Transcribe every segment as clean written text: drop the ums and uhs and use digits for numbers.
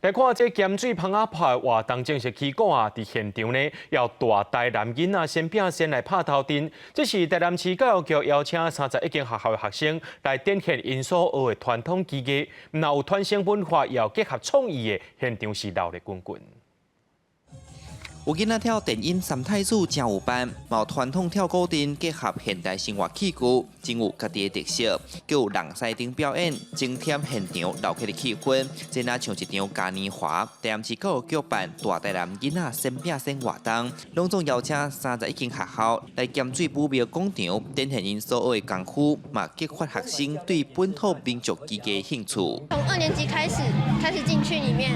來看這鹹水蜂仔炮活動正式起鼓啊！佇現場呢，由大台南囡仔先拼先來拍頭陣。這是台南市教育局邀請31間學校的學生來展現𪜶所學的傳統技藝，毋但有傳承文化，也有結合創意的，現場是鬧熱滾滾。有囡仔跳電音三太子真有範，嘛有傳統跳鼓陣結合現代生活器具，真有家己的特色。閣有人獅燈表演，增添現場鬧熱的氣氛，真若像一場嘉年華。台南市教育局辦大台南囡仔先拼先活動，攏總邀請31間學校來鹹水武廟廣場展現𪜶所學的功夫，嘛激發學生對本土民族技藝興趣。從二年級開始，開始進去裡面。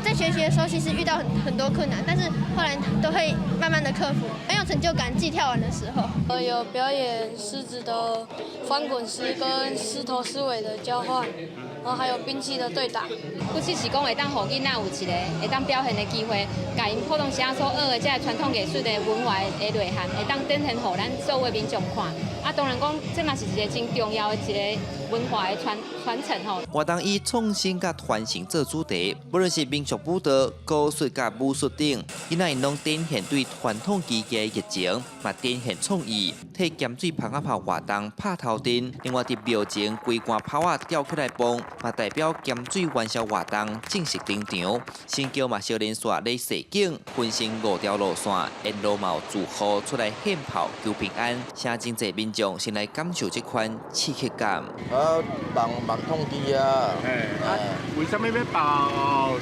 在學習的時候，其實遇到很多困難，但是後來都會慢慢的克服，很有成就感。自己跳完的時候，有表演獅子的翻滾獅跟獅頭獅尾的交換，然後還有兵器的對打。不只是講會當予囡仔有一個會當表現的機會，共𪜶普通時所學的這个傳統藝術的文化的內涵，會當展現予咱所有的民眾看。啊，當然講，這嘛是一個真重要的一个文化的傳承吼。活動以創新佮傳承做主題，無論是民族舞蹈、國術佮武術等，囡仔𪜶攏展現對傳統技藝的熱情，嘛展現創意，替鹹水蜂仔炮活動拍頭陣。另外，佇廟前規罐炮仔吊起來放，嘛代表鹹水元宵活動正式登場。神轎嘛小連續咧踅景，分成五條路線，沿路嘛有祝福出來獻炮求平安，請真濟民眾先來感受這款刺激感。啊，夢夢統機啊！啊，為啥物欲爆？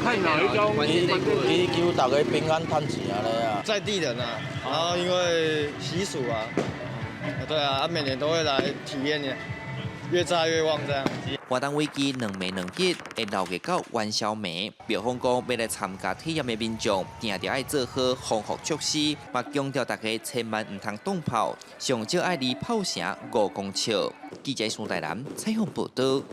看哪一種？祈求大家平安趁錢按呢啊！在地人啊，然後因為習俗啊，對啊，每年都會來體驗嘅，越炸越旺這樣。活動為期2暝2日，會鬧熱到元宵暝。廟方講，欲來參加體驗的民眾，定著愛做好防護措施，嘛強調大家千萬毋通擋炮，上少愛離炮城5公尺。記者孫大南採訪報道。